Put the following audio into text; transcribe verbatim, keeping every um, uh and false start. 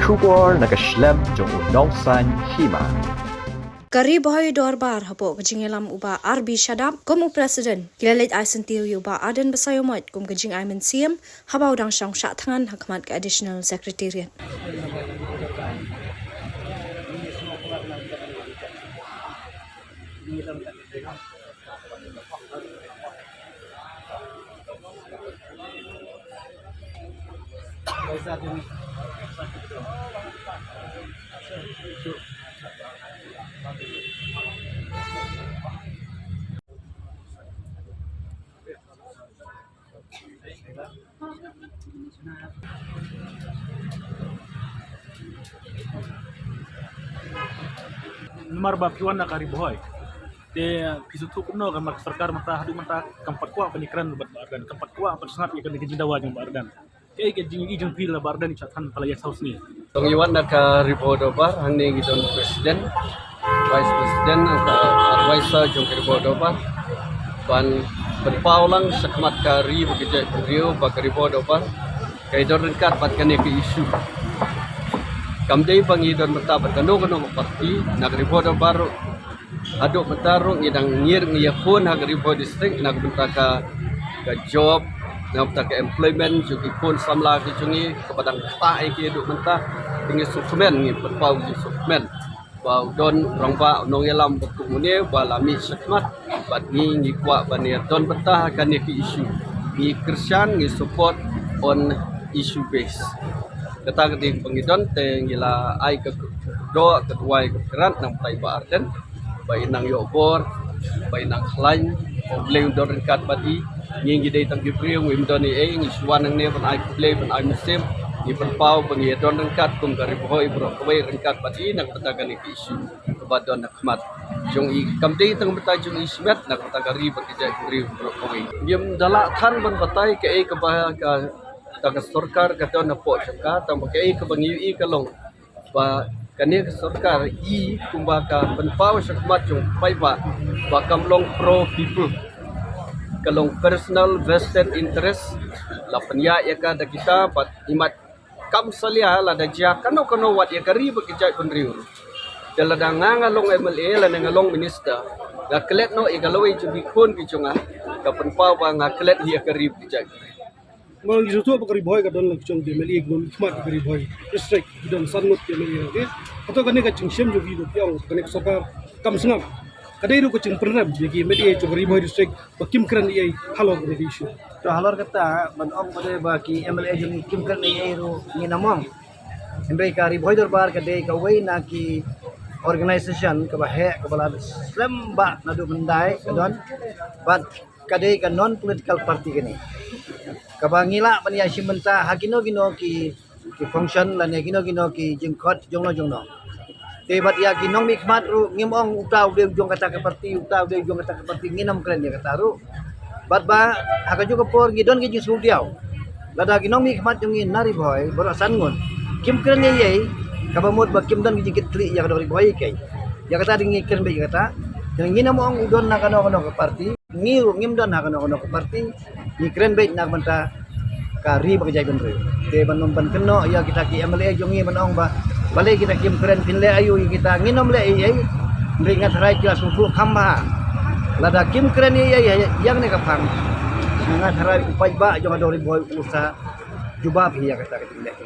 Khubor na ka shlem jong u Nongsaiñ Hima. Ka Ri Bhoi Dorbar hapoh ka jingïalam u Bah R B Shadap kum u President, ki la leit ai syntiew ïa u Bah Ardent Basaiawmoit kum ka jingai mynsiem haba u dang shong shah thngan ha khmat ka Additional Secretariat. Namar ba phi wan na ka Ri Bhoi, te phi sngewthuh kumno, ka sorkar mynta, haduh mynta kam pat kwah ban ïakren bad Bah Ardent, kam pat kwah ban sngap ïa kane ka jingdawa jong Bah Ardent. Kaei ka jingïohi jong phi lada Bah Ardent shah thngan pala ïa saw sngi? Tang ïa wan na ka Ri Bhoi Dorbar, hangne ngi don President, Vice President, ka Advisor jong ka Ri Bhoi Dorbar, ban pynpaw lang shakhmat ka ri bad ka jaitbynriew ba ka Ri Bhoi Dorbar ka ïadon ryngkat bad kane ka issue. Kam dei ba ngi don mynta bad kano kano ka party, na ka Ri Bhoi Dorbar haduh mynta ruh ngi dang ngir ngi ïakhun ha ka Ri Bhoi District na ka bynta ka, ka job, na ka bynta ka employment jong ki khun samla ki jong ngi kaba dang ktah ïa ki haduh mynta, te ngi sngewkmen, ngi pynpaw ngi sngewkmen ba u don u rangbah u nongïalam ba kum une ba la mih shakhmat bad ngi, ngi kwah ban ïadon bynta ha kane ka issue. Ngi kyrshan, ngi support on issue base. Kata ka dei ba ngi don, te ngi la ai ka doh, ka duwai, ka kyrdan na ka bynta i Bah Ardent ba in nang ïoh bor, ba in nang khlaiñ, ba U Blei un don ryngkat bad i. Ngi, ngi dei tang ki briew, ngim don ei ei, ngi shu wan hangne ban ai khublei, ban ai mynsiem, ngi pynpaw ba ngi ïadon ryngkat kum ka Ri Bhoi baroh kawei ryngkat bad i na ka bynta kane ka issue kaba don ha khmat jong i, kam dei tang bynta jong i shimet, na ka bynta ka ri bad ka jaitbynriew baroh kawei. Ngim da lah than ban batai kaei kaba ka, ka, ka sorkar ka don hapoh jong ka, tang ba kaei kaba ngi ïohi ka long ba kane ka sorkar i kumba ka pynpaw shakhmat jong paidbah ba kam long pro people, ka long personal vested interest, la pynïaid ïa ka da kita bad imat kam salia lada jia kano kano wat ïa ka ri bad ka jaitbynriew. Te lada nga, nga long M L A lane nga long minister, nga klet noh ïa ka lawei jong ki khun ki jong nga, ka pynpaw ba nga klet ïa ka ri bad ka jaitbynriew. Namar ngi sngewthuh ba ka Ri Bhoi ka don la ki jong ki M L A ki bym khmat ka Ri Bhoi district, ki don san ngut ki M L A. Hato kane ka jingshem jong ki ba ki ong kane ka sorkar kam sngap, ka dei ruh ka jingpynrem ïa ki M L A jong ka Ri Bhoi district ba kim kren ei ei halor kane ka issue? To halor kata ban ong ba dei ba ki M L A jong ngi kim kren ei ei ruh ngin ym ong. Hynrei ka Ri Bhoi Dorbar ka dei kawei na ki organisation kaba heh, kaba la slem bha naduh hyndai ka don, bad ka dei ka non political party kane. Kaba ngi lah ban ïashim bynta ha kino kino ki, ki function lane kino kino ki jingkhot jongno jongno. Te bad ïa ki nongmihkhmat ruh ngim ong uta u dei jong kata ka party, uta u dei jong kata ka party, ngin ym kren ïa kata ruh. Bad ba ha kajuh ka por ngi don ki jingsngewdiaw. Lada ki nongmihkhmat jong ngi na Ri Bhoi baroh san ngut kim kren ei ei, kaba mut ba kim don ki jingkitkhlieh ïa ka dong Ri Bhoi keiñ. Ïa kata dei ngi kren beit ïa kata. Te ngin ym ong u don na kano kano ka party. Ngi ruh ngim don ha kano kano ka party, ngi kren beit na ka bynta ka ri bad ka jaitbynriew. Te ban, ban kynnoh ïa kita ki M L A jong ngi ban ong ba balei kita kim kren, phin leh aïu ïa kita, ngin ym leh ei ei. Hynrei nga tharai ki la sngewthuh kham bha. Lada kim kren ei ei ïa kane ka phang, nga tharai u paidbah jong ka dong Ri Bhoi u sa jubab hi ïa kata ka jingleh.